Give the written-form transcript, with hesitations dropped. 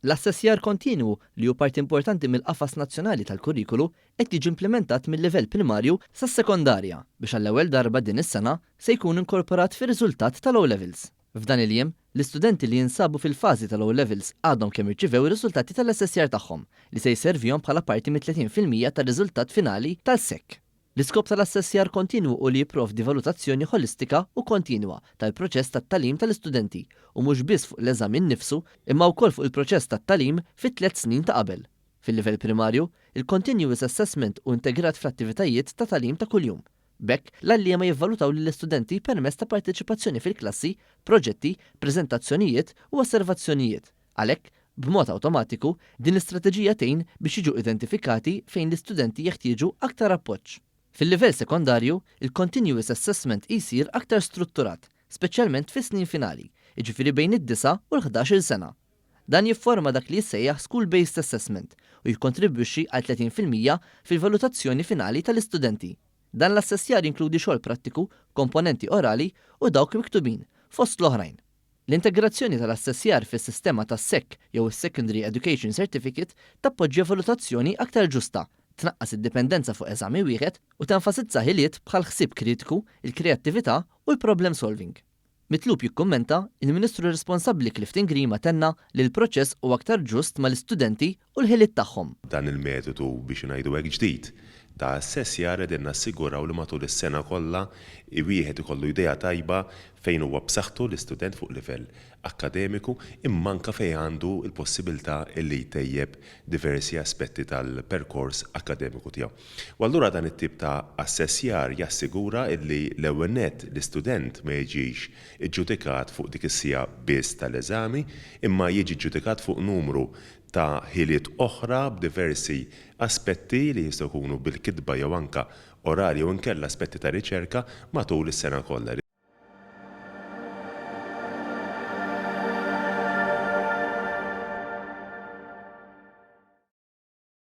L-assessjar kontinwu, li hu parti importanti mill-qafas nazzjonali tal-kurrikulu, qed jiġi implimentat mil-livell primarju sas-sekondarja biex għall-ewwel darba din is-sena se jkun inkorporat fir-riżultat tal-O Levels. F'dan il-jiem, l-istudenti li jinsabu fil-fażi tal-O Levels għadhom kemm irċivew ir-riżultati tal-assessjar tagħhom, li se jservihom bħala parti mit-30 fil-100 tar-riżultat finali tal-SEC. L-iskop tal-assessjar kontinwu hu li jipprovdi valutazzjoni ħolistika u kontinwa tal-proċess tat-tagħlim tal-istudenti u mhux biss fuq l-eżami nnifsu imma wkoll fuq il-proċess tat-tagħlim fit-tlett snin ta' qabel. Fil-livell primarju, il-continuous assessment hu integrat fl-attivitajiet ta' tagħlim ta' kuljum. B'hekk, l-għalliema jivvalutaw lill-istudenti permezz ta' parteċipazzjoni fil-klassi, proġetti, preżentazzjonijiet u osservazzjonijiet. Għalhekk, b'mod awtomatiku, din l-istrateġija tgħin biex jiġu identifikati fejn l-istudenti jeħtieġu aktar appoġġ. Fil-livell sekondarju, il-continuous assessment jsir aktar strutturat, speċjalment fis-snin finali, jiġifieri bejn id-disa' u l-ħdax-il sena. Dan jifforma dak li jissejjaħ school-based assessment u jikkontribwixxi għal 30% fil-valutazzjoni finali tal-istudenti. Dan l-assessjar jinkludi xogħol prattiku, komponenti orali u dawk miktubin, fost l-oħrajn. L-integrazzjoni tal-assessjar fis-sistema tas-SEC jew is-Secondary Education Certificate tappoġġja valutazzjoni aktar ġusta, tnaqqas id-dipendenza fuq eżami wieħed u tenfasizza ħiliet bħall-ħsieb kritiku, il-kreattività u l-problem solving. Mitlub jikkummenta, il-Ministru responsabbli Clifton Grima tenna li l-proċess hu aktar ġust mal-istudenti u l-ħiliet tagħhom. Dan il-metodu biex ngħidu hekk ġdid ta' assessjar qegħdin nassiguraw li matul is-sena kollha wieħed ikollu idea tajba fejn huwa b'saħħtu l-istudent fuq livell akkademiku imma anke fejn għandu l-possibilità li jtejjeb diversi aspetti tal-perkors akkademiku tiegħu. U allura dan it-tip ta' assessjar jassigura illi l-ewwel nett l-istudent ma jiġix iġġudikat fuq dik is-siegħa biss tal-eżami imma jiġi ġġudikat fuq numru ta' ħiliet oħra b'diversi aspetti li jistgħu jkunu bil-kitba jew anke orali jew inkella aspetti ta' riċerka matul is-sena kollha.